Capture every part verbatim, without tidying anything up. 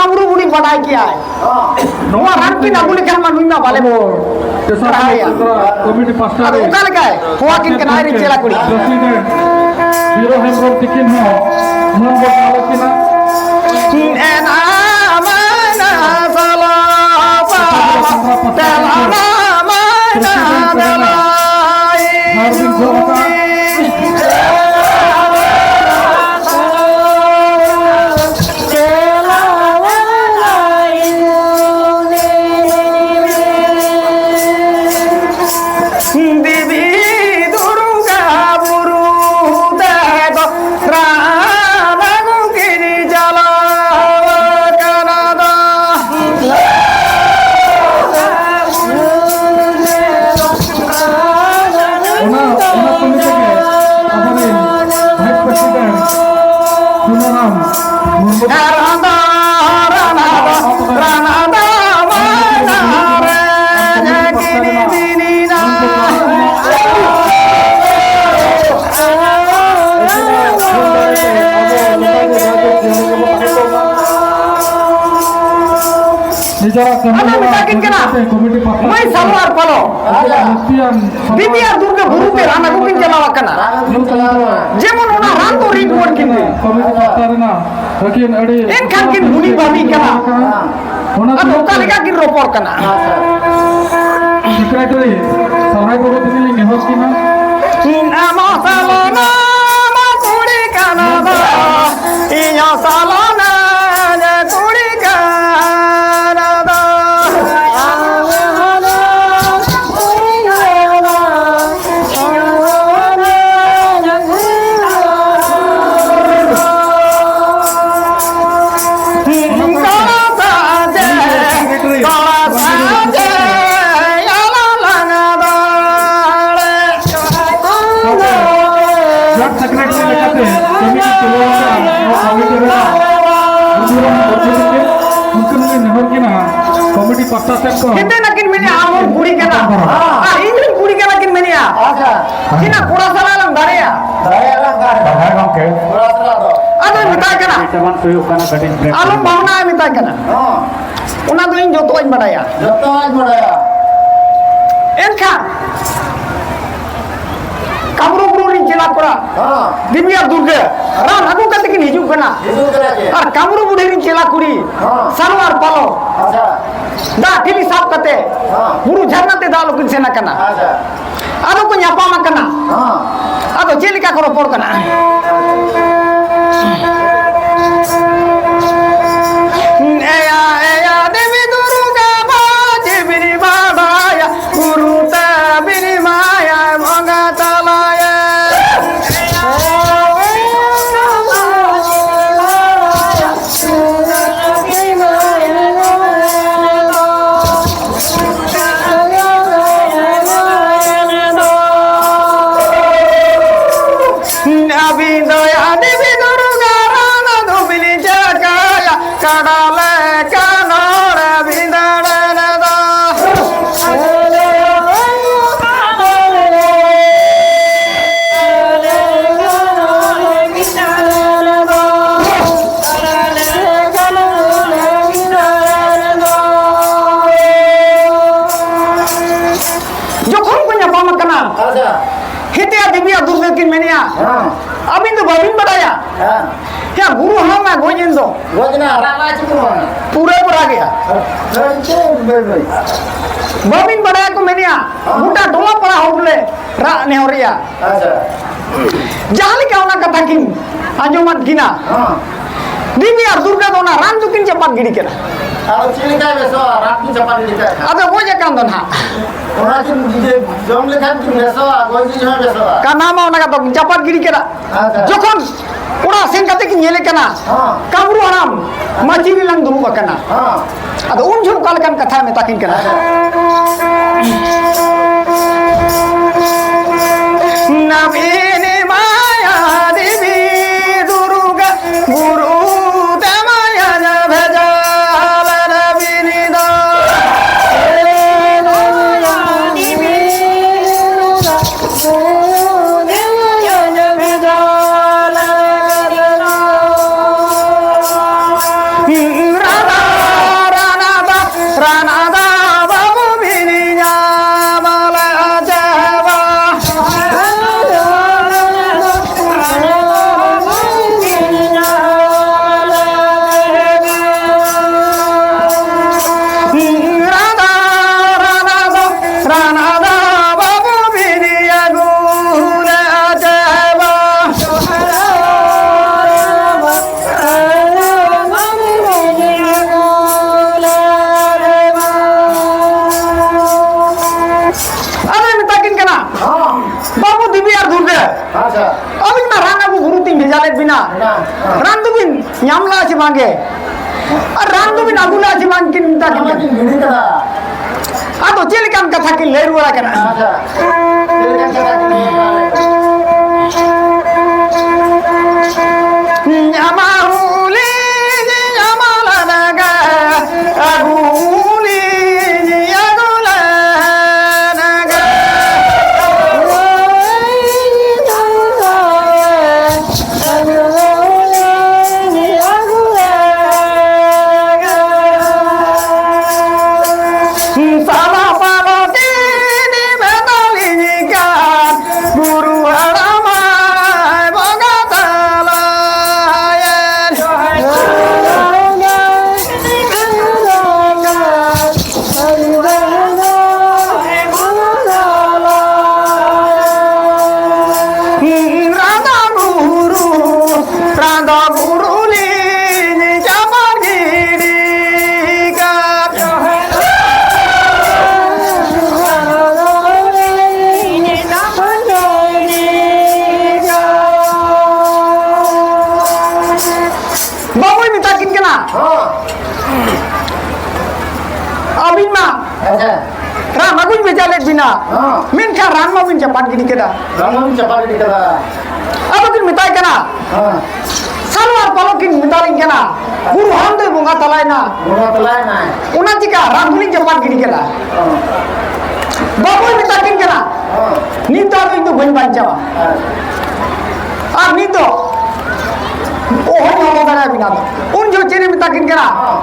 ᱵᱩᱨᱩ ᱵᱩᱱᱤ ᱵᱟᱰᱟᱭ ᱠᱮᱭᱟᱭ᱾ ᱱᱚᱣᱟ ᱨᱟᱱ ᱠᱤᱱ ᱟᱹᱜᱩ ᱞᱮᱠᱷᱟᱱ ᱢᱟ ᱱᱩᱭ ᱢᱟ ᱵᱟᱞᱮ ᱟᱵᱚ ᱪᱟᱥᱟ ᱯᱟᱲᱦᱟᱣᱮᱭᱟ᱾ ᱠᱚᱢᱤᱴᱤ ᱯᱟᱥᱴᱟ ᱟᱫᱚ ᱨᱮ ᱚᱠᱟ ᱞᱮᱠᱟᱭ ᱦᱚᱦᱚ ᱟᱹᱠᱤᱱ ᱠᱟᱱᱟ, ᱟᱡ ᱨᱮᱱ ᱪᱮᱞᱟ ᱠᱩᱲᱤ? ᱯᱨᱮᱥᱤᱰᱮᱱᱴ ᱵᱤᱨᱚ ᱦᱮᱢᱵᱨᱚᱢ ᱛᱤᱠᱤᱱ ᱦᱚᱸ ᱢᱟᱹᱱ ᱵᱚᱱ ᱪᱟᱞ ᱟᱹᱠᱤᱱᱟ᱾ ᱮᱱᱟ ᱢᱟᱭᱱᱟ ᱥᱟᱞᱟ ᱥᱟᱞᱟ, ᱛᱮᱞᱟ ᱢᱟ ᱢᱟᱭᱱᱟ ᱯᱨᱮᱥᱤᱰᱮᱱᱴ ᱠᱟᱱᱟ᱾ ᱫᱮᱞᱟᱭ᱾ ᱟᱨ ᱵᱤᱱ ᱜᱚᱜ ᱟᱠᱟᱫ᱾ ᱫᱮᱵᱤ ᱫᱩᱨᱜᱟ ᱵᱩᱨᱩ ᱛᱮᱫᱚ ᱨᱟᱢ ᱜᱚᱢᱠᱮ ᱪᱟᱞᱟᱣ ᱠᱟᱱᱟ ᱫᱚ᱾ ᱚᱱᱟ, ᱚᱱᱟ ᱠᱟᱹᱢᱤ ᱛᱮᱜᱮ ᱟᱵᱚᱨᱮᱱ ᱵᱷᱟᱭᱤᱥ ᱯᱨᱮᱥᱤᱰᱮᱱᱴ ᱥᱩᱱᱟᱨᱟᱢ ᱢᱩᱨᱢᱩ ᱱᱤᱡᱮᱨᱟᱜ ᱠᱟᱹᱢᱤ ᱟᱫᱚ ᱦᱚᱨᱟ ᱢᱮᱛᱟ ᱠᱤᱱ ᱠᱟᱱᱟ, ᱠᱟᱛᱮ ᱠᱚᱢᱤᱴᱤ ᱯᱟᱦᱴᱟ ᱢᱟᱹᱭ ᱥᱮᱫ ᱥᱟᱞᱣᱟᱨ ᱯᱟᱞᱚ᱾ ᱟᱹᱰᱤ ᱞᱟᱹᱠᱛᱤᱭᱟᱱ ᱫᱮᱵᱤ ᱟᱨ ᱫᱩᱨᱜᱟᱹ ᱵᱩᱨᱩ ᱛᱮ ᱨᱟᱱ ᱟᱹᱜᱩ ᱠᱤᱱ ᱪᱟᱞᱟᱣ ᱟᱠᱟᱱᱟ᱾ ᱡᱮᱢᱚᱱ ᱚᱱᱟ ᱨᱟᱱ ᱫᱚ ᱨᱤᱫ ᱨᱩᱣᱟᱹᱲ ᱠᱤᱱ ᱯᱮ᱾ ᱠᱚᱢᱤᱴᱤ ᱯᱟᱦᱴᱟ ᱨᱮᱱᱟᱜ ᱟᱹᱠᱤᱱ ᱟᱹᱰᱤ ᱮᱱᱠᱷᱟᱱ ᱠᱤᱱ ᱵᱩᱱᱤ ᱵᱷᱟᱹᱵᱤ ᱠᱟᱱᱟ᱾ ᱚᱱᱟ ᱟᱫᱚ ᱚᱠᱟ ᱞᱮᱠᱟ ᱠᱤᱱ ᱨᱚᱯᱚᱲ ᱠᱟᱱᱟ? ᱥᱮᱠᱨᱮᱴᱟᱨᱤ ᱥᱚᱨᱦᱟᱭ ᱵᱟᱹᱵᱩ ᱛᱤᱠᱤᱱ ᱞᱤᱧ ᱱᱮᱦᱚᱨ ᱠᱤᱱᱟ᱾ ᱤᱧ ᱟᱢ ᱥᱟᱞᱚᱱᱟ ᱢᱟ ᱠᱩᱲᱤ ᱠᱟᱱᱟ ᱫᱚ, ᱤᱧ ᱥᱟᱞᱚᱱᱟ ᱡᱮ ᱠᱩᱲᱤ ᱠᱟᱱᱟ ᱫᱚ᱾ ᱡᱚᱭᱮᱱᱴ ᱥᱮᱠᱨᱮᱴᱟᱨᱤ ᱞᱮᱠᱟᱛᱮ ᱠᱟᱹᱢᱤ ᱠᱤᱱ ᱛᱩᱞᱟᱹᱣ ᱟᱠᱟᱫ ᱱᱚᱣᱟ ᱠᱚᱢᱤᱴᱤ ᱨᱮᱱᱟᱜ ᱩᱱᱠᱩ ᱦᱚᱸ ᱱᱮᱦᱚᱨ ᱠᱤᱱᱟ ᱠᱚᱢᱤᱴᱤ ᱯᱟᱦᱴᱟ ᱥᱮᱫ ᱠᱷᱚᱱ᱾ ᱦᱤᱛᱮ ᱱᱟᱹᱠᱤᱱ ᱢᱮᱱᱮᱜᱼᱟ, ᱟᱢ ᱦᱚᱸ ᱠᱩᱲᱤ ᱠᱟᱱᱟ᱾ ᱟᱨ ᱤᱧ ᱦᱚᱸ ᱠᱩᱲᱤ ᱠᱟᱱᱟ ᱠᱤᱱ ᱢᱮᱱᱮᱜᱼᱟ᱾ ᱟᱪᱪᱷᱟ᱾ ᱪᱮᱫᱟᱜ ᱠᱚᱲᱟ ᱥᱟᱞᱟᱜ ᱞᱟᱝ ᱫᱟᱲᱮᱭᱟᱜᱼᱟ? ᱫᱟᱲᱮᱭᱟᱜᱼᱟ ᱞᱟᱝ ᱫᱟᱲᱮᱭᱟᱜᱼᱟ᱾ ᱦᱮᱸ ᱜᱚᱢᱠᱮ᱾ ᱠᱚᱲᱟ ᱥᱟᱞᱟᱜ ᱫᱚ᱾ ᱟᱫᱚᱭ ᱢᱮᱛᱟᱭ ᱠᱟᱱᱟ, ᱰᱤᱥᱴᱟᱨᱵᱮᱱᱥ ᱦᱩᱭᱩᱜ ᱠᱟᱱᱟ ᱠᱟᱹᱴᱤᱡ ᱵᱨᱮᱠ᱾ ᱟᱞᱚᱢ ᱵᱷᱟᱵᱽᱱᱟᱭᱟ, ᱢᱮᱛᱟᱭ ᱠᱟᱱᱟ᱾ ᱦᱚᱸ᱾ ᱚᱱᱟ ᱫᱚ ᱤᱧ ᱡᱚᱛᱚᱣᱟᱜ ᱤᱧ ᱵᱟᱰᱟᱭᱟ᱾ ᱡᱚᱛᱚᱣᱟᱜ ᱤᱧ ᱵᱟᱰᱟᱭᱟ᱾ ᱮᱱᱠᱷᱟᱱ ᱠᱟᱢᱨᱩ ᱵᱩᱨᱩ ᱨᱤᱱ ᱪᱮᱞᱟ ᱠᱚᱲᱟ, ᱦᱚᱸ᱾ ᱫᱮᱵᱤ ᱟᱨ ᱫᱩᱨᱜᱟᱹ ᱨᱟᱱ ᱟᱹᱜᱩ ᱠᱟᱛᱮ ᱠᱤᱱ ᱦᱤᱡᱩᱜ ᱠᱟᱱᱟ᱾ ᱦᱤᱡᱩᱜ ᱠᱟᱱᱟ ᱠᱤᱱ᱾ ᱟᱨ ᱠᱟᱢᱨᱩ ᱵᱩᱰᱷᱤ ᱨᱤᱱ ᱪᱮᱞᱟ ᱠᱩᱲᱤ, ᱦᱚᱸ᱾ ᱥᱟᱞᱣᱟᱨ ᱯᱟᱞᱚ, ᱟᱪᱪᱷᱟ᱾ ᱫᱟᱜ ᱴᱷᱤᱞᱤ ᱥᱟᱵ ᱠᱟᱛᱮ, ᱦᱚᱸ᱾ ᱵᱩᱨᱩ ᱡᱷᱟᱨᱱᱟ ᱛᱮ ᱫᱟᱜ ᱞᱩ ᱠᱤᱱ ᱥᱮᱱ ᱟᱠᱟᱱᱟ᱾ ᱟᱪᱪᱷᱟ᱾ ᱟᱫᱚ ᱠᱚ ᱧᱟᱯᱟᱢ ᱟᱠᱟᱱᱟ᱾ ᱦᱚᱸ᱾ ᱟᱫᱚ ᱪᱮᱫ ᱞᱮᱠᱟ ᱠᱚ ᱨᱚᱯᱚᱲ ᱠᱟᱱᱟ? ᱮᱭᱟ, ᱮᱭᱟ, ᱫᱮᱵᱤ ᱫᱩᱨᱜᱟ ᱢᱟ ᱪᱮᱫ ᱵᱤᱱ ᱵᱟᱰᱟᱭᱟ, ᱜᱩᱨᱩ ᱛᱟᱵᱤᱱ ᱢᱟᱭᱟ ᱵᱚᱸᱜᱟ ᱛᱟᱞᱟᱭᱟ᱾ ᱟᱹᱵᱤᱱ ᱫᱚᱭᱟ ᱫᱮᱵᱤ ᱫᱩᱨᱜᱟ ᱨᱟᱱᱟ ᱫᱚ ᱵᱤᱱ ᱪᱟᱠᱟᱭᱟ, ᱠᱟᱰᱟ ᱞᱮᱠᱟ ᱱᱚᱲ ᱵᱤᱱ ᱫᱟᱬᱟᱱ ᱫᱚ᱾ ᱡᱚᱠᱷᱚᱱ ᱠᱚ ᱧᱟᱯᱟᱢ ᱟᱠᱟᱱᱟ, ᱟᱪᱪᱷᱟ᱾ ᱦᱤᱛᱮ ᱟᱨ ᱫᱮᱵᱤ ᱟᱨ ᱫᱩᱨᱜᱟᱹ ᱠᱤᱱ ᱢᱮᱱᱮᱜᱼᱟ, ᱦᱮᱸ᱾ ᱟᱹᱵᱤᱱ ᱫᱚ ᱵᱟᱹᱵᱤᱱ ᱵᱟᱰᱟᱭᱟ᱾ ᱦᱮᱸ᱾ ᱭᱟ, ᱜᱩᱨᱩ ᱦᱟᱲᱟᱢ ᱢᱟ ᱜᱚᱡ ᱮᱱ ᱫᱚ᱾ ᱜᱚᱡ ᱮᱱᱟ, ᱨᱟᱜ ᱞᱟᱜ ᱪᱮᱫ ᱠᱚ ᱢᱮᱱᱟ? ᱯᱩᱨᱟᱹ ᱠᱚ ᱨᱟᱜᱮᱜᱼᱟ᱾ ᱦᱮᱸ, ᱪᱮᱫ ᱵᱮ-, ᱵᱮ-, ᱵᱟᱹᱵᱤᱱ ᱵᱟᱰᱟᱭᱟ ᱠᱚ ᱢᱮᱱᱮᱜᱼᱟ, ᱦᱮᱸ᱾ ᱜᱚᱴᱟ ᱴᱚᱞᱟ ᱯᱟᱲᱟ ᱦᱚᱲ ᱞᱮ ᱨᱟᱜ ᱱᱮᱦᱚᱨᱮᱜᱼᱟ᱾ ᱟᱪᱪᱷᱟ᱾ ᱡᱟᱦᱟᱸ ᱞᱮᱠᱟ ᱚᱱᱟ ᱠᱟᱛᱷᱟ ᱠᱤᱱ ᱟᱸᱡᱚᱢᱟᱫ ᱠᱤᱱᱟ, ᱦᱮᱸ᱾ ᱫᱮᱵᱤ ᱟᱨ ᱫᱩᱨᱜᱟ ᱫᱚ ᱚᱱᱟ ᱨᱟᱱ ᱫᱚᱠᱤᱱ ᱪᱟᱯᱟᱫ ᱜᱤᱰᱤ ᱠᱮᱫᱟ᱾ ᱟᱫᱚ ᱪᱮᱫ ᱞᱮᱠᱟᱭ ᱵᱮᱥᱚᱜᱼᱟ? ᱨᱟᱱ ᱠᱤᱱ ᱪᱟᱯᱟᱫ ᱜᱤᱰᱤ ᱠᱟᱜ ᱠᱷᱟᱱ᱾ ᱟᱫᱚ ᱜᱚᱡ ᱟᱠᱟᱱ ᱫᱚ ᱱᱟᱦᱟᱜ᱾ ᱚᱱᱟ ᱠᱤᱱ ᱡᱩᱫᱤ ᱡᱚᱢ ᱞᱮᱠᱷᱟᱱ ᱠᱤᱱ ᱵᱮᱥᱚᱜᱼᱟ, ᱜᱚᱡ ᱡᱤᱣᱤ ᱦᱚᱸ ᱵᱮᱥᱚᱜᱼᱟ᱾ ᱠᱟᱱᱟ ᱢᱟ ᱚᱱᱟ ᱠᱟᱛᱷᱟ ᱪᱟᱯᱟᱫ ᱜᱤᱰᱤ ᱠᱮᱫᱟ᱾ ᱟᱪᱪᱷᱟ᱾ ᱡᱚᱠᱷᱚᱱ ᱚᱲᱟᱜ ᱥᱮᱱ ᱠᱟᱛᱮ ᱠᱤᱱ ᱧᱮᱞᱮ ᱠᱟᱱᱟ, ᱦᱮᱸ᱾ ᱠᱟᱢᱨᱩ ᱦᱟᱲᱟᱢ ᱢᱟᱹᱪᱤ ᱨᱮ ᱞᱟᱝ ᱫᱩᱲᱩᱵ ᱟᱠᱟᱱᱟ᱾ ᱦᱮᱸ᱾ ᱟᱫᱚ ᱩᱱ ᱡᱚᱦᱚᱜ ᱚᱠᱟ ᱞᱮᱠᱟᱱ ᱠᱟᱛᱷᱟᱭ ᱢᱮᱛᱟ ᱠᱤᱱ ᱠᱟᱱᱟ? ᱟᱪᱪᱷᱟ᱾ ᱱᱟᱵᱤᱱᱤ ᱢᱟᱭᱟ ᱫᱮᱵᱤ ᱫᱩᱨᱜᱟ ᱜᱩᱨᱩ ᱛᱮ ᱢᱟᱭᱟ ᱵᱷᱮᱡᱟ ᱞᱮᱱᱟ ᱵᱤᱱᱤ ᱫᱚ᱾ ᱧᱟᱢ ᱞᱟᱜᱼᱟ ᱪᱮ ᱵᱟᱝᱜᱮ? ᱟᱨ ᱨᱟᱱ ᱫᱚᱵᱤᱱ ᱟᱹᱜᱩ ᱞᱟᱜᱼᱟ ᱪᱮ ᱵᱟᱝ ᱠᱤᱱ ᱢᱮᱛᱟ ᱠᱤᱱ ᱠᱟᱱᱟ? ᱟᱫᱚ ᱪᱮᱫ ᱞᱮᱠᱟᱱ ᱠᱟᱛᱷᱟ ᱠᱤᱱ ᱞᱟᱹᱭ ᱨᱩᱣᱟᱹᱲ ᱠᱟᱱᱟ? ᱧᱟᱢᱟ ᱦᱩᱞᱤ, ᱧᱟᱢᱟ ᱞᱟᱱᱟᱜᱟ, ᱟᱹᱜᱩ ᱦᱩᱞᱤ, ᱟᱹᱜᱩ ᱞᱟᱱᱟᱜᱟ᱾ ᱨᱟᱸᱫᱟ ᱵᱩᱨᱩ, ᱨᱟᱸᱫᱟ ᱵᱩᱨᱩ ᱞᱤᱧ ᱪᱟᱯᱟᱫ ᱜᱤᱰᱤ ᱠᱟᱫ᱾ ᱵᱟᱹᱵᱩᱭ ᱢᱮᱛᱟ ᱠᱤᱱ ᱠᱟᱱᱟ, ᱦᱚᱸ᱾ ᱟᱹᱵᱤᱱ ᱢᱟ ᱟᱪᱪᱷᱟ᱾ ᱨᱟᱱ ᱟᱹᱜᱩᱧ ᱵᱷᱮᱡᱟ ᱞᱮᱫ ᱵᱤᱱᱟ, ᱦᱚᱸ᱾ ᱢᱮᱱᱠᱷᱟᱱ ᱨᱟᱱ ᱢᱟᱵᱤᱱ ᱪᱟᱯᱟᱫ ᱜᱤᱰᱤ ᱠᱮᱫᱟ᱾ ᱨᱟᱱ ᱢᱟᱵᱤᱱ ᱪᱟᱯᱟᱫ ᱜᱤᱰᱤ ᱠᱮᱫᱟ᱾ ᱟᱫᱚ ᱠᱤᱱ ᱢᱮᱛᱟᱭ ᱠᱟᱱᱟ, ᱦᱚᱸ᱾ ᱥᱟᱞᱣᱟᱨ ᱯᱟᱞᱚᱠ ᱠᱤᱱ ᱢᱮᱛᱟᱞᱤᱧ ᱠᱟᱱᱟ, ᱜᱩᱨᱩ ᱦᱟᱲᱟᱢ ᱫᱚᱭ ᱵᱚᱸᱜᱟ ᱛᱟᱞᱟᱭᱮᱱᱟ᱾ ᱵᱚᱸᱜᱟ ᱛᱟᱞᱟᱭᱮᱱᱟᱭ᱾ ᱚᱱᱟ ᱪᱤᱠᱟ ᱨᱟᱱ ᱦᱚᱸᱞᱤᱧ ᱪᱟᱯᱟᱫ ᱜᱤᱰᱤ ᱠᱮᱫᱟ᱾ ᱦᱚᱸ᱾ ᱵᱟᱹᱵᱩᱭ ᱢᱮᱛᱟ ᱠᱤᱱ ᱠᱟᱱᱟ, ᱦᱚᱸ᱾ ᱱᱤᱛ ᱫᱚ ᱟᱫᱚ ᱤᱧ ᱫᱚ ᱵᱟᱹᱧ ᱵᱟᱧᱪᱟᱣᱟ᱾ ᱟᱪᱪᱷᱟ᱾ ᱟᱨ ᱱᱤᱛ ᱫᱚ ᱚᱦᱚᱧ ᱦᱚᱦᱚ ᱫᱟᱲᱮᱭᱟᱵᱤᱱᱟ᱾ ᱩᱱ ᱡᱚᱦᱚᱜ ᱪᱮᱫ ᱮ ᱢᱮᱛᱟ ᱠᱤᱱ ᱠᱟᱱᱟ? ᱦᱚᱸ᱾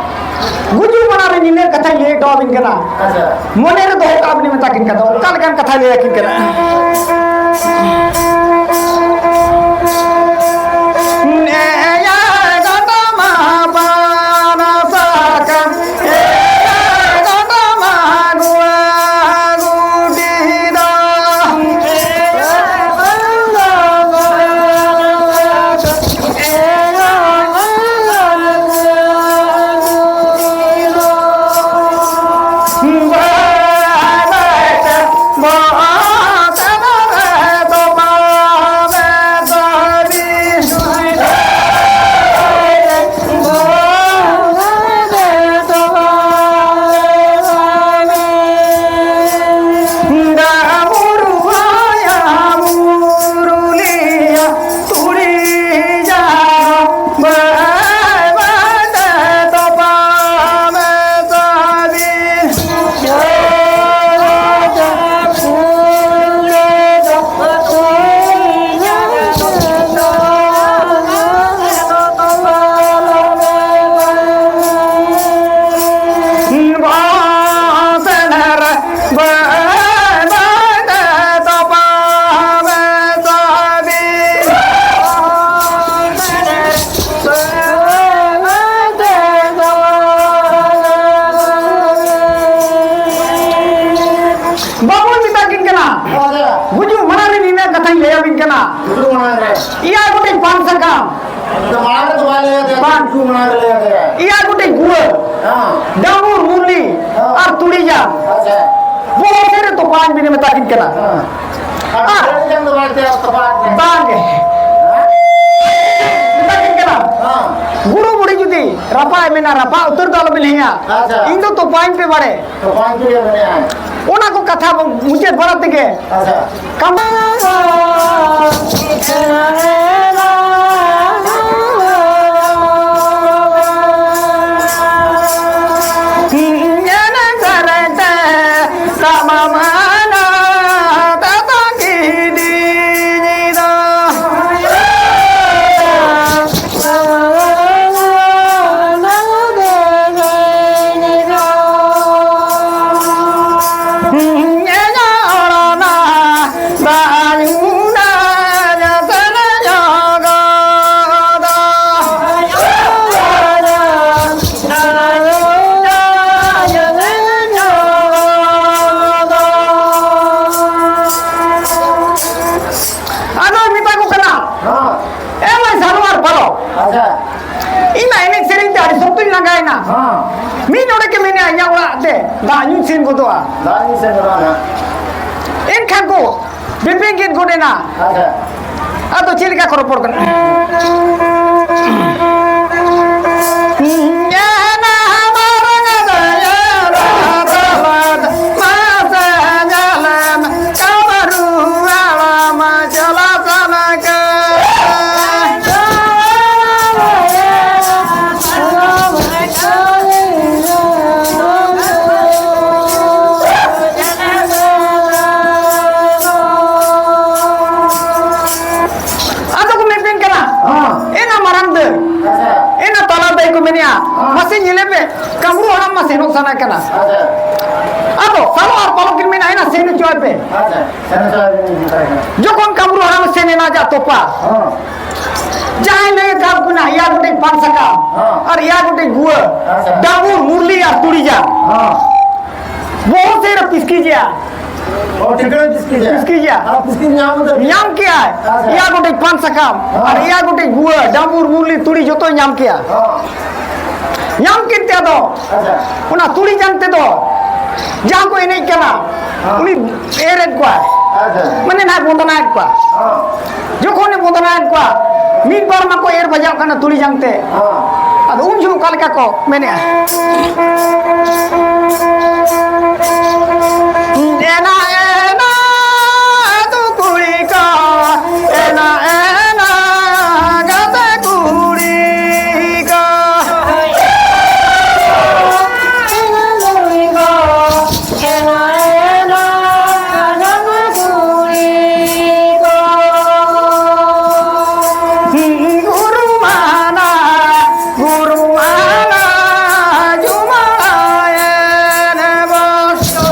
ᱜᱩᱡᱩᱜ ᱢᱟᱲᱟᱝ ᱨᱮ ᱱᱤᱱᱟᱹᱜ ᱠᱟᱛᱷᱟᱧ ᱞᱟᱹᱭ ᱦᱚᱴᱚ ᱟᱵᱤᱱ ᱠᱟᱱᱟ᱾ ᱟᱪᱪᱷᱟ᱾ ᱢᱚᱱᱮ ᱨᱮ ᱫᱚᱦᱚ ᱠᱟᱜ ᱵᱤᱱ, ᱢᱮᱛᱟ ᱠᱤᱱ ᱠᱟᱱᱟ, ᱚᱠᱟ ᱞᱮᱠᱟᱱ ᱠᱟᱛᱷᱟᱭ ᱞᱟᱹᱭ ᱟᱹᱠᱤᱱ ᱠᱟᱱᱟ᱾ ᱮᱭᱟ ᱜᱚᱴᱟ ᱢᱟ ᱵᱟᱱᱟ ᱥᱟᱠᱟᱢ, ᱮᱭᱟ ᱜᱚᱴᱟ ᱢᱟ ᱜᱩᱣᱟ ᱜᱩᱴᱤ ᱫᱚ᱾ ᱩᱱᱠᱩ ᱢᱟᱲᱟᱝ ᱨᱮ ᱞᱟᱹᱭ ᱟᱫᱮᱭᱟ᱾ ᱮᱭᱟᱭ ᱜᱚᱴᱮᱡ ᱜᱩᱣᱟᱹ, ᱦᱮᱸ᱾ ᱰᱟᱸᱵᱩᱨ, ᱢᱩᱨᱞᱤ, ᱦᱮᱸ᱾ ᱟᱨ ᱛᱩᱲᱤ ᱡᱟᱝ᱾ ᱟᱪᱪᱷᱟ᱾ ᱵᱚᱦᱚᱜ ᱥᱮᱫ ᱨᱮ ᱛᱚᱯᱟᱧ ᱵᱤᱱ ᱢᱮᱛᱟ ᱠᱤᱱ ᱠᱟᱱᱟ᱾ ᱦᱮᱸ᱾ ᱟᱨ ᱟᱨ ᱛᱩᱲᱤ ᱡᱟᱝ ᱫᱚ ᱵᱟᱭ ᱛᱮᱭᱟᱨ ᱛᱚᱯᱟ ᱟᱠᱟᱫᱟ᱾ ᱵᱟᱝ ᱜᱮ᱾ ᱦᱮᱸ? ᱢᱮᱛᱟ ᱠᱤᱱ ᱠᱟᱱᱟ᱾ ᱦᱮᱸ᱾ ᱜᱩᱨᱩ ᱵᱩᱲᱦᱤ ᱡᱩᱫᱤ ᱨᱟᱯᱟᱜ ᱮ ᱢᱮᱱᱟ, ᱨᱟᱯᱟᱜ ᱩᱛᱟᱹᱨ ᱫᱚ ᱟᱞᱚ ᱵᱤᱱ ᱦᱮᱸᱭᱟ᱾ ᱟᱪᱪᱷᱟ᱾ ᱤᱧ ᱫᱚ ᱛᱚᱯᱟᱧ ᱯᱮ ᱵᱟᱲᱮ᱾ ᱛᱚᱯᱟᱧ ᱯᱮ ᱢᱮᱱᱮᱜᱼᱟ᱾ ᱚᱱᱟ ᱠᱚ ᱠᱟᱛᱷᱟ ᱵᱚᱱ ᱢᱩᱪᱟᱹᱫ ᱵᱟᱲᱟ ᱛᱮᱜᱮ ᱟᱪᱪᱷᱟ᱾ ᱠᱟᱢᱟ ᱟᱫᱚᱭ ᱢᱮᱛᱟ ᱠᱚ ᱠᱟᱱᱟ, ᱦᱮᱸ᱾ "ᱮ ᱢᱟᱹᱭ ᱥᱟᱱᱣᱟᱨ ᱯᱟᱨᱚ, ᱟᱪᱪᱷᱟ᱾ ᱤᱧ ᱢᱟ ᱮᱱᱮᱡ ᱥᱮᱨᱮᱧ ᱛᱮ ᱟᱹᱰᱤ ᱥᱚᱠᱛᱚᱧ ᱞᱟᱸᱜᱟᱭᱮᱱᱟ᱾ ᱦᱮᱸ᱾ ᱢᱤᱫ ᱱᱚᱰᱮ ᱜᱮ ᱢᱮᱱᱟᱭᱟ ᱤᱧᱟᱹᱜ ᱚᱲᱟᱜ ᱛᱮ ᱫᱟᱜ ᱧᱩ ᱥᱮᱱ ᱜᱚᱫᱚᱜᱼᱟ᱾" ᱫᱟᱜ ᱧᱩ ᱥᱮᱱ ᱜᱚᱫᱚᱜᱼᱟ ᱱᱟᱦᱟᱜ᱾ ᱮᱱᱠᱷᱟᱱ ᱠᱚ ᱵᱮᱯᱮ ᱜᱮᱫ ᱜᱚᱫ ᱮᱱᱟ᱾ ᱟᱪᱪᱷᱟ᱾ ᱟᱫᱚ ᱪᱮᱫ ᱞᱮᱠᱟ ᱠᱚ ᱨᱚᱯᱚᱲ ᱠᱟᱱᱟ? ᱟᱫᱚ ᱠᱚ ᱢᱮᱛᱟᱹᱧ ᱠᱟᱱᱟ, ᱦᱮᱸ᱾ ᱮᱱᱟ ᱢᱟᱨᱟᱝ ᱫᱟᱹᱭ, ᱟᱪᱪᱷᱟ᱾ ᱮᱱᱟ ᱛᱟᱞᱟ ᱫᱟᱹᱭ ᱠᱚ ᱢᱮᱱᱮᱜᱼᱟ, ᱦᱮᱸ᱾ ᱢᱟᱥᱮ ᱧᱮᱞᱮ ᱯᱮ, ᱠᱟᱢᱨᱩ ᱦᱟᱲᱟᱢ ᱢᱟ ᱥᱮᱱᱚᱜ ᱥᱟᱱᱟ ᱠᱟᱱᱟ᱾ ᱟᱪᱪᱷᱟ᱾ ᱟᱫᱚ ᱥᱟᱞᱚ ᱟᱨ ᱯᱟᱞᱚ ᱠᱤᱱ ᱢᱮᱱᱟ, ᱮᱱᱟ ᱥᱮᱱ ᱦᱚᱪᱚᱣᱟᱭ ᱯᱮ᱾ ᱟᱪᱪᱷᱟ, ᱥᱮᱱ ᱦᱚᱪᱚᱣᱟᱭ ᱯᱮ᱾ ᱡᱚᱠᱷᱚᱱ ᱠᱟᱢᱨᱩ ᱦᱟᱲᱟᱢ ᱥᱮᱱ ᱮᱱᱟ ᱟᱡᱟᱜ ᱛᱚᱯᱟ, ᱦᱮᱸ᱾ ᱡᱟᱦᱟᱸᱭ ᱞᱟᱹᱭ ᱟᱠᱟᱫ ᱵᱚᱱᱟ, ᱮᱭᱟᱭ ᱜᱚᱴᱮᱡ ᱯᱟᱱ ᱥᱟᱠᱟᱢ, ᱦᱮᱸ᱾ ᱟᱨ ᱮᱭᱟᱭ ᱜᱚᱴᱮᱡ ᱜᱩᱣᱟᱹ, ᱟᱪᱪᱷᱟ᱾ ᱰᱟᱸᱵᱩᱨ, ᱢᱩᱨᱞᱤ ᱟᱨ ᱛᱩᱲᱤ ᱡᱟᱝ᱾ ᱦᱮᱸ᱾ ᱵᱚᱦᱚᱜ ᱥᱮᱫ ᱨᱮ ᱯᱤᱥᱠᱤᱡᱮᱜᱼᱟ᱾ ᱚ, ᱴᱷᱤᱠᱟᱹ ᱯᱤᱥᱠᱤ ᱜᱮᱭᱟ᱾ ᱯᱤᱥᱠᱤ ᱜᱮᱭᱟ᱾ ᱟᱨ ᱯᱤᱥᱠᱤ ᱧᱟᱢ ᱠᱮᱫᱟ? ᱧᱟᱢ ᱠᱮᱜᱼᱟᱭ᱾ ᱟᱪᱪᱷᱟ᱾ ᱮᱭᱟᱭ ᱜᱚᱴᱮᱡ ᱯᱟᱱ ᱥᱟᱠᱟᱢ ᱦᱮᱸ᱾ ᱟᱨ ᱮᱭᱟᱭ ᱜᱚᱴᱮᱡ ᱜᱩᱣᱟᱹ, ᱰᱟᱢᱵᱩᱨ, ᱢᱩᱨᱞᱤ, ᱛᱩᱲᱤ ᱡᱚᱛᱚᱭ ᱧᱟᱢ ᱠᱮᱜᱼᱟ᱾ ᱦᱮᱸ᱾ ᱧᱟᱢ ᱠᱮᱫ ᱛᱮ ᱟᱫᱚ ᱟᱪᱪᱷᱟ᱾ ᱚᱱᱟ ᱛᱩᱲᱤ ᱡᱟᱝ ᱛᱮᱫᱚ ᱡᱟᱦᱟᱸ ᱠᱚ ᱮᱱᱮᱡ ᱠᱟᱱᱟ, ᱦᱮᱸ᱾ ᱩᱱᱤ ᱮᱨᱮᱫ ᱠᱚᱣᱟᱭ᱾ ᱟᱪᱪᱷᱟ᱾ ᱢᱟᱱᱮ ᱱᱟᱦᱟᱜ ᱵᱚᱸᱫᱱᱟᱭᱮᱫ ᱠᱚᱣᱟ᱾ ᱦᱮᱸ᱾ ᱡᱚᱠᱷᱚᱱᱮ ᱵᱚᱸᱫᱱᱟᱭᱮᱫ ᱠᱚᱣᱟ, ᱢᱤᱫ ᱵᱟᱨ ᱢᱟᱠᱚ ᱮᱨ ᱵᱟᱡᱟᱜ ᱠᱟᱱᱟ ᱛᱩᱲᱤ ᱡᱟᱝ ᱛᱮ᱾ ᱦᱮᱸ᱾ ᱟᱫᱚ ᱩᱱ ᱡᱚᱦᱚᱜ ᱚᱠᱟ ᱞᱮᱠᱟ ᱠᱚ ᱢᱮᱱᱮᱜᱼᱟ? ᱮᱱᱟ, ᱮᱱᱟ, ᱟᱹᱛᱩ ᱠᱩᱲᱤ ᱠᱚ, ᱮᱱᱟ, ᱮᱱᱟ, ᱜᱟᱛᱮ ᱠᱩᱲᱤ ᱠᱚ᱾ ᱮᱱᱟ, ᱮᱱᱟ, ᱜᱟᱛᱮ ᱠᱩᱲᱤ ᱠᱚ᱾ ᱜᱩᱨᱩ ᱢᱟᱱᱟ, ᱜᱩᱨᱩ ᱢᱟᱱᱟ, ᱡᱩᱢᱟᱭᱮᱱ ᱵᱚᱥᱚ᱾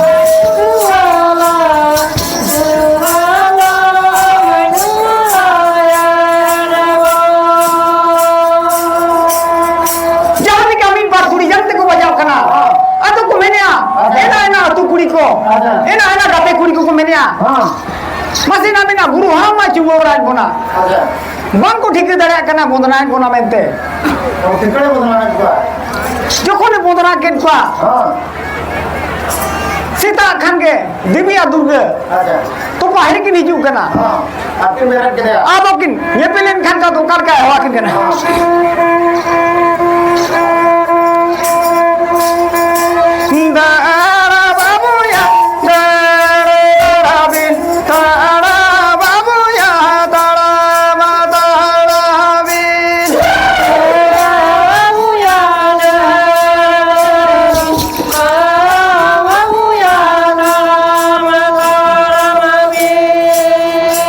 ᱡᱟᱦᱟᱸ ᱞᱮᱠᱟ ᱢᱤᱫ ᱵᱟᱨ ᱛᱩᱲᱤ ᱡᱟᱝ ᱛᱮᱠᱚ ᱵᱟᱡᱟᱣ ᱠᱟᱱᱟ᱾ ᱟᱫᱚ ᱠᱚ ᱢᱮᱱᱮᱜᱼᱟ, ᱟᱪᱪᱷᱟ᱾ ᱮᱱᱟ, ᱮᱱᱟ ᱟᱹᱛᱩ ᱠᱩᱲᱤ ᱠᱚ, ᱟᱪᱪᱷᱟ᱾ ᱮᱱᱟ, ᱮᱱᱟ ᱜᱟᱛᱮ ᱠᱩᱲᱤ ᱠᱚᱠᱚ ᱢᱮᱱᱮᱜᱼᱟ᱾ ᱦᱮᱸ᱾ ᱢᱟᱥᱮ ᱱᱟ ᱢᱮᱱᱟ, ᱜᱩᱨᱩ ᱦᱟᱲᱟᱢ ᱢᱟ ᱪᱩᱢᱟᱹᱲᱟᱭᱮᱫ ᱵᱚᱱᱟ᱾ ᱟᱪᱪᱷᱟ᱾ ᱵᱟᱝ ᱠᱚ ᱴᱷᱤᱠᱟᱹ ᱫᱟᱲᱮᱭᱟᱜ ᱠᱟᱱᱟ ᱵᱚᱸᱫᱱᱟᱭᱮᱫ ᱵᱚᱱᱟ ᱢᱮᱱᱛᱮ᱾ ᱚ, ᱴᱷᱤᱠᱟᱹ ᱵᱚᱸᱫᱱᱟᱭᱮᱫ ᱠᱚᱣᱟ᱾ ᱡᱚᱠᱷᱚᱱᱮ ᱵᱚᱸᱫᱱᱟ ᱠᱮᱫ ᱠᱚᱣᱟ, ᱦᱮᱸ᱾ ᱥᱮᱛᱟᱜ ᱠᱷᱟᱱ ᱜᱮ ᱫᱮᱵᱤ ᱟᱨ ᱫᱩᱨᱜᱟᱹ ᱟᱪᱪᱷᱟ᱾ ᱛᱚᱯᱟ ᱦᱮᱡ ᱠᱤᱱ ᱦᱤᱡᱩᱜ ᱠᱟᱱᱟ᱾ ᱦᱮᱸ᱾ ᱟᱨ ᱠᱤᱱ ᱵᱮᱨᱮᱫ ᱠᱮᱫᱮᱭᱟ᱾ ᱟᱫᱚ ᱠᱤᱱ ᱧᱮᱯᱮᱞ ᱮᱱ ᱠᱷᱟᱱ ᱠᱚ ᱚᱠᱟ ᱞᱮᱠᱟᱭ ᱦᱚᱦᱚ ᱟᱹᱠᱤᱱ ᱠᱟᱱᱟ᱾ ᱫᱟᱬᱟ ᱵᱟᱹᱵᱩᱭᱟ, ᱫᱟᱬᱟ ᱵᱤᱱ, ᱫᱟᱬᱟ ᱵᱟᱹᱵᱩᱭᱟ, ᱫᱟᱬᱟ ᱢᱟ ᱫᱟᱬᱟ ᱵᱤᱱ᱾ ᱫᱟᱬᱟ ᱵᱟᱹᱵᱩᱭᱟ, ᱫᱟᱬᱟ ᱵᱤᱱ᱾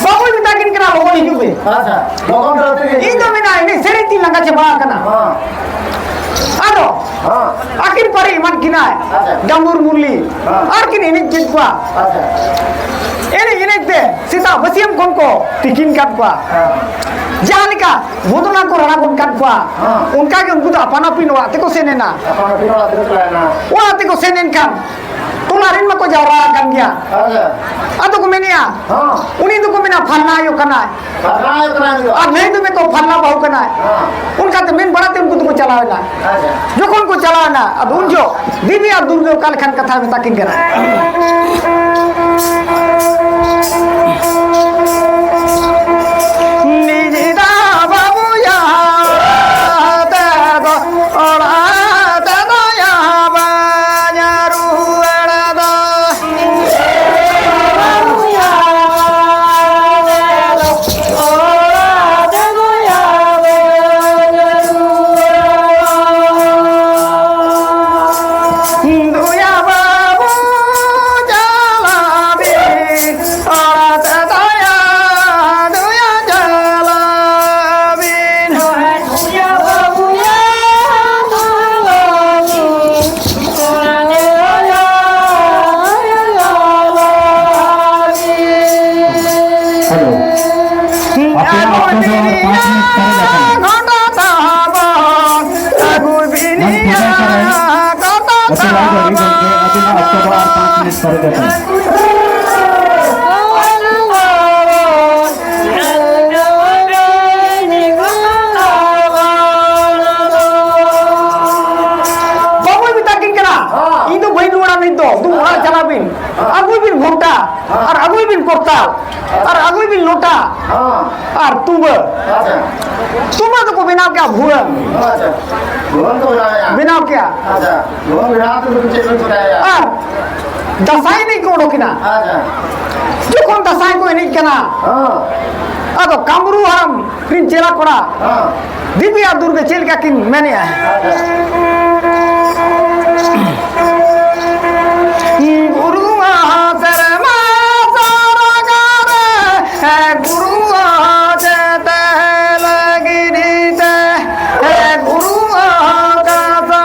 ᱵᱟᱹᱵᱩᱭ ᱢᱮᱛᱟ ᱠᱤᱱ ᱠᱟᱱᱟ, ᱞᱚᱜᱚᱱ ᱦᱤᱡᱩᱜ ᱯᱮ᱾ ᱟᱪᱪᱷᱟ, ᱞᱚᱜᱚᱱ ᱫᱷᱟᱨᱟ ᱛᱮᱜᱮ᱾ ᱤᱧ ᱫᱚ ᱢᱮᱱᱟ, ᱤᱧ ᱥᱮᱨᱮᱧ ᱛᱤᱧ ᱞᱟᱸᱜᱟ ᱪᱟᱵᱟ ᱟᱠᱟᱱᱟ᱾ ᱦᱮᱸ᱾ ᱟᱫᱚ ᱦᱮᱸ᱾ ᱟᱹᱠᱤᱱ ᱯᱟᱹᱨᱤ ᱮᱢᱟᱱ ᱠᱤᱱᱟᱭ᱾ ᱟᱪᱪᱷᱟ᱾ ᱰᱟᱢᱵᱩᱨ ᱢᱩᱨᱞᱤ᱾ ᱦᱮᱸ᱾ ᱟᱨ ᱠᱤᱱ ᱮᱱᱮᱡ ᱠᱮᱫ ᱠᱚᱣᱟ᱾ ᱟᱪᱪᱷᱟ᱾ ᱮᱱᱮᱡ ᱮᱱᱮᱡ ᱛᱮ ᱥᱮᱛᱟᱜ ᱵᱟᱹᱥᱭᱟᱹᱢ ᱠᱷᱚᱱ ᱠᱚ ᱛᱤᱠᱤᱱ ᱠᱟᱫ ᱠᱚᱣᱟ᱾ ᱦᱮᱸ᱾ ᱡᱟᱦᱟᱸ ᱞᱮᱠᱟ ᱵᱚᱫᱚᱱᱟ ᱠᱚ ᱨᱟᱲᱟ ᱜᱚᱫ ᱠᱟᱫ ᱠᱚᱣᱟ, ᱦᱮᱸ᱾ ᱚᱱᱠᱟ ᱜᱮ ᱩᱱᱠᱩ ᱫᱚ ᱟᱯᱟᱱ ᱟᱹᱯᱤᱱ ᱚᱲᱟᱜ ᱛᱮᱠᱚ ᱥᱮᱱ ᱮᱱᱟ᱾ ᱟᱯᱟᱱ ᱟᱹᱯᱤᱱ ᱚᱲᱟᱜ ᱛᱮᱠᱚ ᱪᱟᱞᱟᱣ ᱮᱱᱟ᱾ ᱚᱲᱟᱜ ᱛᱮᱠᱚ ᱥᱮᱱ ᱮᱱ ᱠᱷᱟᱱ ᱴᱚᱞᱟ ᱨᱮᱱ ᱢᱟᱠᱚ ᱡᱟᱣᱨᱟ ᱟᱠᱟᱱ ᱜᱮᱭᱟ᱾ ᱟᱪᱪᱷᱟ᱾ ᱟᱫᱚ ᱠᱚ ᱢᱮᱱᱮᱜᱼᱟ, ᱦᱮᱸ᱾ ᱩᱱᱤ ᱫᱚᱠᱚ ᱢᱮᱱᱟ ᱯᱷᱟᱞᱱᱟ ᱟᱭᱳ ᱠᱟᱱᱟᱭ᱾ ᱯᱷᱟᱞᱱᱟ ᱟᱭᱳ ᱠᱟᱱᱟᱭ ᱩᱱᱤ ᱫᱚ᱾ ᱟᱨ ᱱᱩᱭ ᱫᱚ ᱢᱮᱱᱟᱠᱚ ᱯᱷᱟᱞᱱᱟ ᱵᱟᱹᱦᱩ ᱠᱟᱱᱟᱭ᱾ ᱦᱮᱸ᱾ ᱚᱱᱠᱟᱛᱮ ᱢᱮᱱ ᱵᱟᱲᱟᱛᱮ ᱩᱱᱠᱩ ᱫᱚᱠᱚ ᱪᱟᱞᱟᱣ ᱮᱱᱟ᱾ ᱟᱪᱪᱷᱟ᱾ ᱡᱚᱠᱷᱚᱱ ᱠᱚ ᱪᱟᱞᱟᱣ ᱮᱱᱟ, ᱟᱫᱚ ᱩᱱ ᱡᱚᱦᱚᱜ ᱫᱮᱵᱤ ᱟᱨ ᱫᱩᱨᱜᱟᱹ ᱚᱠᱟ ᱞᱮᱠᱟᱱ ᱠᱟᱛᱷᱟ ᱢᱮᱛᱟ ᱠᱤᱱ ᱠᱟᱱᱟ? ᱱᱤᱡᱤ ᱫᱟ ᱵᱟᱹᱵᱩᱭᱟ ᱛᱮᱫᱚ ᱚᱲᱟᱜ ᱛᱮᱫᱚ ᱭᱟ ᱵᱟᱹᱧ ᱨᱩᱣᱟᱹᱲ ᱫᱚ᱾ ᱫᱩᱭᱟ ᱵᱟᱹᱵᱩ ᱪᱟᱞᱟᱣ ᱵᱤᱱ, ᱚᱲᱟᱜ ᱛᱮ ᱫᱚᱭᱟ, ᱫᱩᱭᱟ ᱪᱟᱞᱟᱣ ᱵᱤᱱ᱾ ᱫᱩᱭᱟ ᱵᱟᱹᱵᱩᱭᱟ ᱪᱟᱞᱟᱣ ᱵᱤᱱ᱾ ᱦᱮᱞᱳ᱾ ᱟᱯᱮᱭᱟᱜ ᱚᱠᱛᱚ ᱫᱚ ᱟᱨ ᱯᱟᱸᱪ ᱢᱤᱱᱤᱴ ᱯᱚᱨᱮ ᱫᱟᱠᱟ᱾ ᱢᱮᱢ ᱴᱷᱤᱠᱟᱹ ᱠᱟᱱᱟ᱾ ᱟᱹᱛᱩ ᱨᱟᱭᱵᱟᱨᱤ ᱜᱚᱢᱠᱮ, ᱟᱹᱵᱤᱱᱟᱜ ᱚᱠᱛᱚ ᱫᱚ ᱟᱨ ᱯᱟᱸᱪ ᱢᱤᱱᱤᱴ ᱯᱚᱨᱮ ᱫᱟᱠᱟ᱾ ᱵᱟᱹᱵᱩᱭ ᱢᱮᱛᱟ ᱠᱤᱱ ᱠᱟᱱᱟ, ᱦᱮᱸ᱾ ᱤᱧ ᱫᱚ ᱵᱟᱹᱧ ᱨᱩᱣᱟᱹᱲᱟ ᱱᱤᱛ ᱫᱚ, ᱫᱩ ᱚᱲᱟᱜ ᱪᱟᱞᱟᱜ ᱵᱤᱱ, ᱦᱮᱸ᱾ ᱟᱹᱜᱩᱭ ᱵᱤᱱ ᱜᱷᱚᱱᱴᱟ, ᱦᱮᱸ᱾ ᱟᱨ ᱟᱹᱜᱩᱭ ᱵᱤᱱ ᱠᱚᱨᱛᱟᱞ, ᱟᱨ ᱟᱹᱜᱩᱭ ᱵᱤᱱ ᱞᱚᱴᱟ, ᱦᱮᱸ᱾ ᱟᱨ ᱛᱩᱢᱵᱟᱹ᱾ ᱟᱪᱪᱷᱟ᱾ ᱛᱩᱢᱵᱟᱹ ᱫᱚᱠᱚ ᱵᱮᱱᱟᱣ ᱠᱮᱜᱼᱟ ᱵᱷᱩᱣᱟᱹᱝ᱾ ᱟᱪᱪᱷᱟ᱾ ᱵᱷᱩᱣᱟᱹᱝ ᱠᱚ ᱵᱮᱱᱟᱣᱮᱜᱼᱟ᱾ ᱵᱮᱱᱟᱣ ᱠᱮᱜᱼᱟ᱾ ᱟᱪᱪᱷᱟ᱾ ᱵᱷᱩᱣᱟᱹᱝ ᱵᱮᱱᱟᱣ ᱛᱮ ᱪᱮᱫ ᱵᱤᱱ ᱪᱤᱠᱟᱹᱭᱟ? ᱟᱨ ᱫᱟᱸᱥᱟᱭ ᱮᱱᱮᱡ ᱠᱚ ᱚᱰᱚᱠ ᱮᱱᱟ᱾ ᱟᱪᱪᱷᱟ᱾ ᱡᱚᱠᱷᱚᱱ ᱫᱟᱸᱥᱟᱭ ᱠᱚ ᱮᱱᱮᱡ ᱠᱟᱱᱟ, ᱦᱮᱸ᱾ ᱟᱫᱚ ᱠᱟᱢᱨᱩ ᱦᱟᱲᱟᱢ ᱨᱤᱱ ᱪᱮᱞᱟ ᱠᱚᱲᱟ, ᱦᱮᱸ᱾ ᱫᱮᱵᱤ ᱟᱨ ᱫᱩᱨᱜᱟᱹ ᱪᱮᱫ ᱞᱮᱠᱟ ᱠᱤᱱ ᱢᱮᱱᱮᱜᱼᱟ? ᱟᱪᱪᱷᱟ᱾ ᱜᱩᱨᱩ ᱥᱮᱨᱢᱟ ᱥᱚᱨᱚᱜ ᱨᱮ, ᱜᱩᱨᱩ ᱡᱮᱛᱮ ᱞᱟᱹᱜᱤᱫ ᱛᱮ, ᱜᱩᱨᱩ ᱠᱟᱛᱷᱟ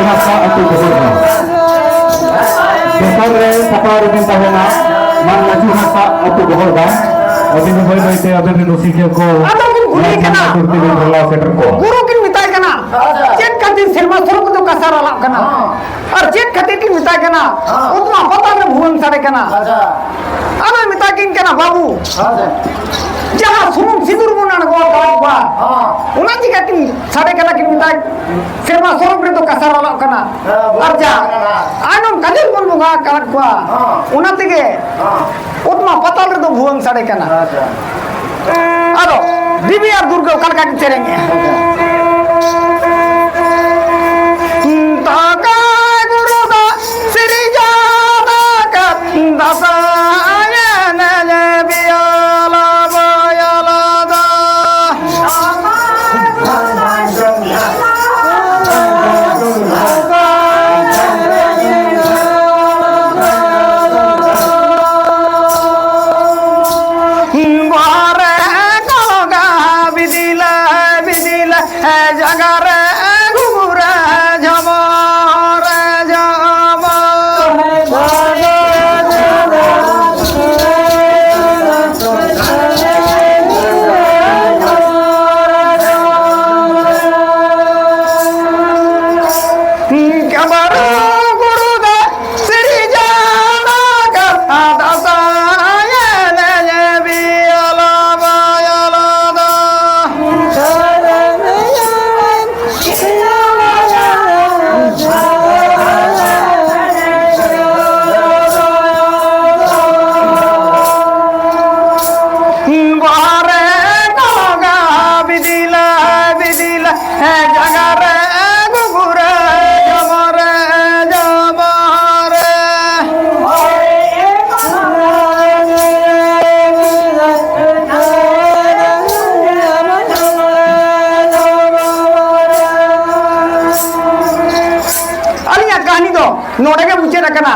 ᱦᱟᱸᱥᱫᱟ ᱟᱹᱛᱩ ᱵᱚᱦᱚᱲᱫᱟ᱾ ᱫᱚᱥᱟᱨ ᱨᱮ ᱥᱟᱯᱲᱟᱣ ᱨᱮᱵᱤᱱ ᱛᱟᱦᱮᱱᱟ ᱢᱟᱱ ᱢᱟᱹᱡᱷᱤ ᱦᱟᱸᱥᱫᱟ ᱟᱹᱛᱩ ᱵᱚᱦᱚᱲᱫᱟ᱾ ᱟᱹᱵᱤᱱ ᱦᱚᱸ ᱵᱟᱹᱭ ᱵᱟᱹᱭᱛᱮ ᱟᱵᱤᱱ ᱨᱮᱱ ᱨᱩᱥᱤᱠᱤᱭᱟᱹ ᱠᱚ ᱟᱫᱚ ᱠᱤᱱ ᱠᱩᱞᱤ ᱠᱟᱱᱟ᱾ ᱥᱩᱨ ᱛᱮᱵᱤᱱ ᱴᱷᱮᱞᱟᱣ ᱥᱮᱴᱮᱨ ᱠᱚᱣᱟ᱾ ᱜᱩᱨᱩ ᱠᱤᱱ ᱢᱮᱛᱟᱭ ᱠᱟᱱᱟ, ᱟᱪᱪᱷᱟ᱾ ᱪᱮᱫ ᱠᱷᱟᱹᱛᱤᱨ ᱥᱮᱨᱢᱟ ᱥᱚᱨᱚᱜ ᱫᱚ ᱠᱟᱥᱟ ᱨᱟᱞᱟᱜ ᱠᱟᱱᱟ? ᱦᱮᱸ᱾ ᱟᱨ ᱪᱮᱫ ᱠᱷᱟᱹᱛᱤᱨ ᱠᱤᱱ ᱢᱮᱛᱟᱭ ᱠᱟᱱᱟ? ᱦᱮᱸ᱾ ᱚᱛᱢᱟ ᱯᱟᱛᱟᱞ ᱨᱮ ᱵᱷᱩᱣᱟᱹᱝ ᱥᱟᱰᱮ ᱠᱟᱱᱟ᱾ ᱟᱪᱪᱷᱟ᱾ ᱟᱫᱚᱭ ᱢᱮᱛᱟ ᱠᱤᱱ ᱠᱟᱱᱟ, ᱵᱟᱹᱵᱩ, ᱟᱪᱪᱷᱟ᱾ ᱡᱟᱦᱟᱸ ᱥᱩᱱᱩᱢ ᱥᱤᱸᱫᱩᱨ ᱵᱚᱱ ᱟᱬᱜᱚ ᱟᱠᱟᱫ ᱠᱚᱣᱟ, ᱦᱮᱸ᱾ ᱚᱱᱟ ᱪᱤᱠᱟᱹ ᱠᱤᱱ ᱥᱟᱰᱮ ᱠᱟᱱᱟ, ᱠᱤᱱ ᱢᱮᱛᱟᱭ, ᱥᱮᱨᱢᱟ ᱥᱚᱨᱚᱜ ᱨᱮᱫᱚ ᱠᱟᱥᱟ ᱨᱟᱞᱟᱜ ᱠᱟᱱᱟ᱾ ᱦᱮᱸ, ᱵᱷᱩᱣᱟᱹᱝ ᱟᱨ ᱡᱟ ᱥᱟᱰᱮ ᱠᱟᱱᱟ᱾ ᱟᱭᱱᱚᱢ ᱠᱟᱡᱚᱞ ᱵᱚᱱ ᱵᱚᱸᱜᱟ ᱟᱠᱟᱫ ᱠᱚᱣᱟ, ᱦᱮᱸ᱾ ᱚᱱᱟ ᱛᱮᱜᱮ ᱦᱮᱸ᱾ ᱚᱛᱢᱟ ᱯᱟᱛᱟᱞ ᱨᱮᱫᱚ ᱵᱷᱩᱣᱟᱹᱝ ᱥᱟᱰᱮ ᱠᱟᱱᱟ᱾ ᱟᱪᱪᱷᱟ᱾ ᱟᱫᱚ ᱫᱮᱵᱤ ᱟᱨ ᱫᱩᱨᱜᱟᱹ ᱚᱠᱟ ᱞᱮᱠᱟ ᱠᱤᱱ ᱥᱮᱨᱮᱧᱮᱜᱼᱟ? ᱟᱪᱪᱷᱟ᱾ ᱫᱟᱠᱟ ᱜᱩᱨᱩ ᱫᱚ ᱥᱤᱨᱡᱟᱹᱣ ᱟᱠᱟᱫ ᱫᱟᱸᱥᱟᱭ ᱮᱱᱮᱡ ᱵᱤᱭᱟᱞᱟ ᱵᱟᱭᱟᱞᱟ ᱫᱚ᱾ ᱵᱟᱦᱨᱮ ᱠᱚᱞᱜᱟ ᱵᱤᱫᱤᱞᱟ ᱵᱤᱫᱤᱞᱟ ᱡᱟᱸᱜᱟ ᱨᱮ ᱜᱷᱩᱜᱩᱨᱟ ᱡᱷᱟᱢᱚᱨ ᱡᱷᱟᱢᱚᱨ᱾ ᱠᱟᱵᱟᱨᱩ ᱜᱩᱨᱩ ᱫᱚ ᱥᱤᱨᱤᱡᱟᱱᱟ ᱠᱟᱛᱷᱟ ᱫᱟᱥᱟᱭ ᱮᱱᱮᱡ ᱵᱤᱭᱟᱞᱟ ᱵᱟᱭᱟᱞᱟ ᱫᱚ᱾ ᱵᱟᱦᱨᱮ ᱠᱚᱞᱜᱟ ᱵᱤᱫᱤᱞᱟ ᱵᱤᱫᱤᱞᱟ ᱡᱟᱸᱜᱟ ᱨᱮ ᱜᱩᱜᱩᱨᱟ ᱡᱚᱢᱚᱨ ᱡᱚᱢᱚᱨ᱾ ᱟᱹᱞᱤᱧᱟᱜ ᱠᱟᱹᱦᱱᱤ ᱫᱚ ᱱᱚᱰᱮ ᱜᱮ ᱢᱩᱪᱟᱹᱫ ᱟᱠᱟᱱᱟ᱾